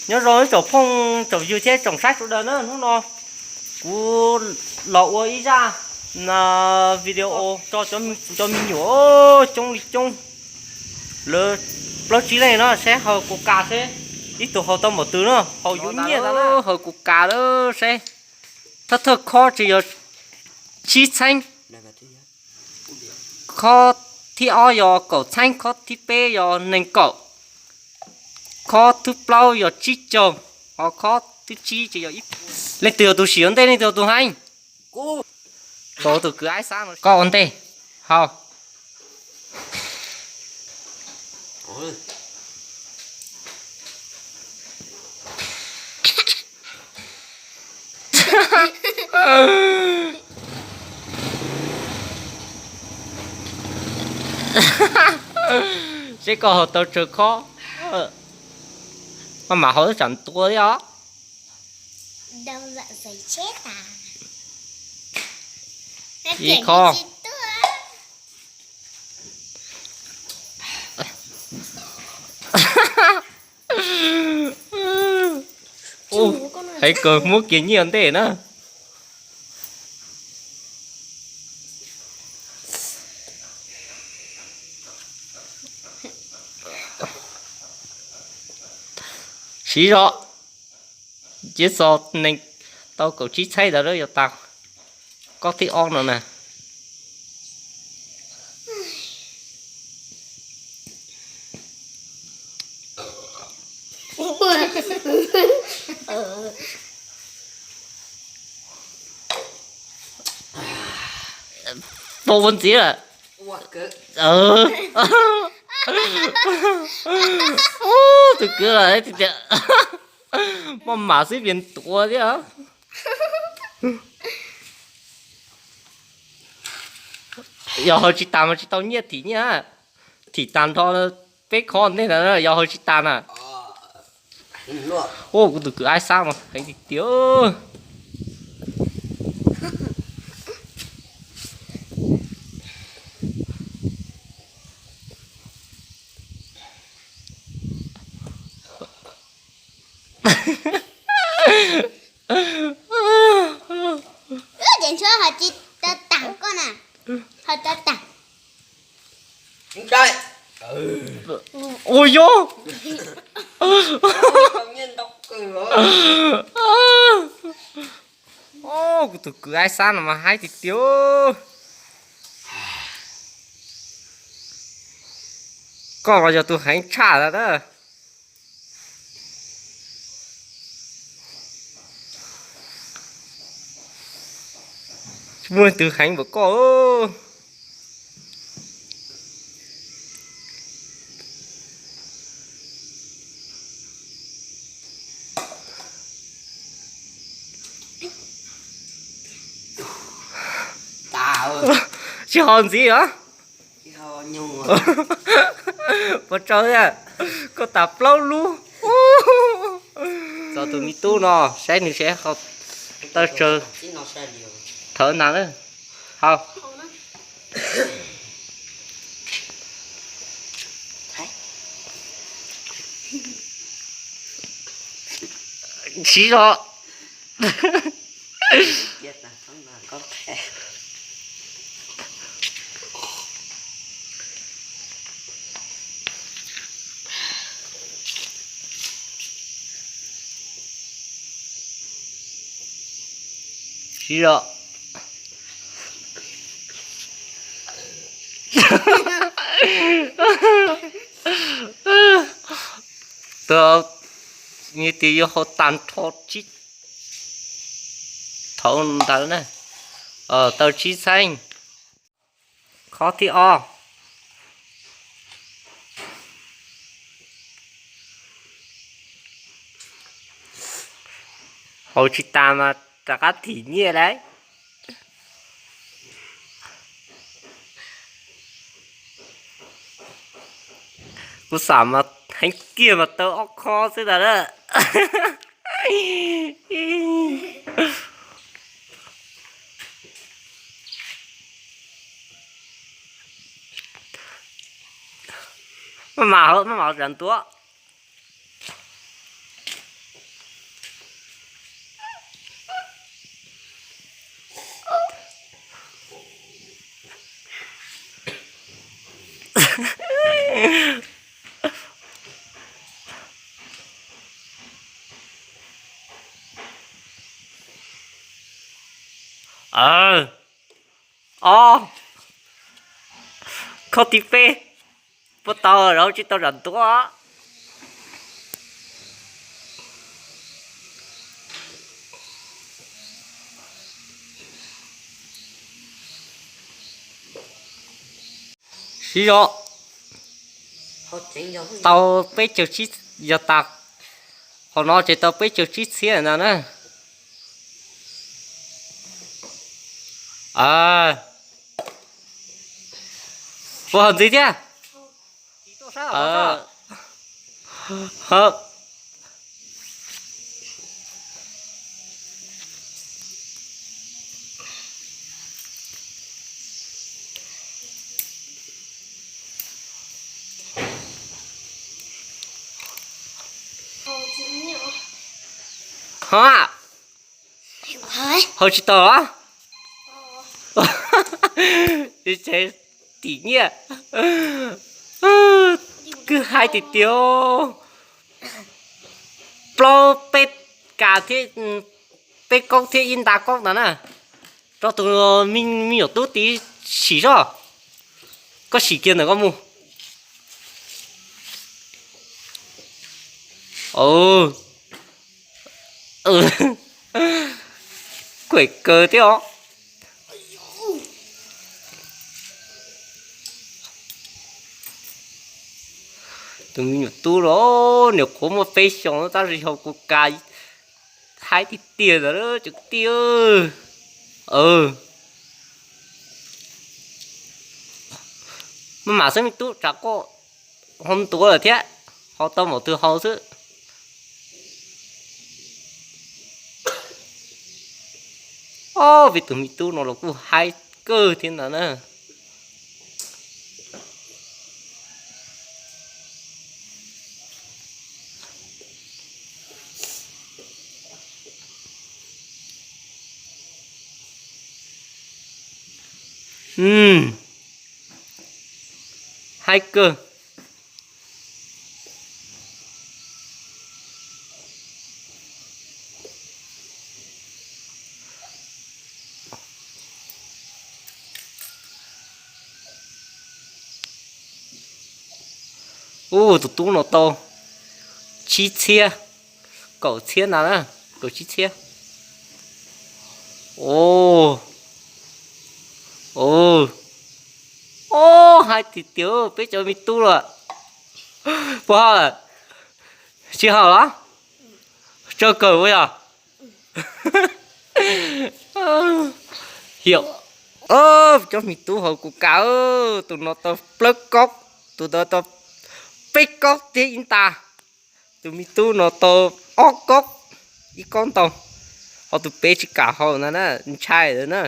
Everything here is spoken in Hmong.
Nyob zoo ib tsoom phooj tsoom ywg thiab tsoom saib sawv daws na, hnub no kuv los ua ib zaj video tso cov me nyuam coob li coob, lawv plaub tsib leej no saib haus kuv kas seb ib tug haus tau npaum twg no, haus yuav nyiaj ntag na. Haus kuv kas lawm seb, thawj thawj khob tsis yog tsib txheeb, khob thib ob yog kaum txheeb, khob thib peb yog nees kaum, khob thib plaub yog tsib caug, ho khob thib tsib tsis yog ib puas. Leej twg yog tus sim ua ntej, leej twg yog tus heev? Tau tus kwv aib xab no koj ua ntej. Haus. Seb koj haus tau tsawg khob. Maj mam haus ib tsam ntua thiab os. Ib khob. Heev kawg, muab kiag nyiaj ntej na. Siv zog, cia xov nees tau kaum tsib txheeb ntawd lawm yuav tau khob thib ob no na. Pom ua ntxiv lawm. Tus kwv tias maj mam xwb, pias ntua thiab. Yog haus tsis tas mas tsis tau nyiaj thim nyiaj. Thim tag nrho peb khob ntej ntawd yog haus tsis tas na. Ua kuv tus kwv aib xab mas heev tiag tiag. Lub cev ntshuab ho tsis tau tag koj na, ho tau tag. Ua yog. Kuv tus kwv aib xab no mas haib tiag tiag. Koj mas yog tus heev tshaj lawm na. Tsis muaj leej twg heev npaum koj. Tsis haus ntxiv os. Puas tsawg thiab? Koj tas plaub lub. Txog tus me tub no, saib nws seb haus tau tsawg. Thawv ntag na. Haus. Siv zog. Siv zog. Tus, nws tias yuav haus tag nrho tsib, thaum ntawd na, tau tsib txheeb. Khob thib ob. Haus tsis tas mas rov qab thim nyiaj lauj. Kuv xam mas heev kiag mas tau ob khob xwb ntag na. Maj mam, maj mam zam ntua. Ob, khau tib peb, puas tau los tsis tau zam ntua. Siv zog tau peb caug tsib, yog tas qhov no ces tau peb caug tsib txhiab ntag na. Puas hauv ntxiv thiab? Ho, hau tsis tau los? Tim nyiaj, kwj haib tiag tiag. Plaub peb kas thiab, peb kaub thiab ib nta kaub ntawd na. Rau tus me nyuam tub tid sim zoj, koj sim kiag ntawm koj mus. Kuam kawg thiab os. Tus me nyuam tub los niam qhuav muaj peb xyoos tab sis hau kuv kas haib tiag tiag ntawd cov kwv tij. Maj mam xwb me tub, tsam koj ho ntuav lawm thiab, ho tau npaum twg hau xwb. Ob, peb tus me tub no los kuj haib kawg thiab ntawd na. Haib kawg. Ub, tus tub no tau tsib txhiab, kaum txhiab ntag na, kaum tsib txhiab. Ub, ub, haib tiag tiag peb cov me tub lawm. Puas haum? Tsis haum los? Tsawg kawg ua yog. Yog, cov me tub hauv kuv kam, tus no tau plaub kaub, tus ntawd tau peb kaub thiab ib nta, tus me tub no tau ob kaub, ib kaub ntau, ho tus peb tsis kam haus ntag na, ntshai lawm na.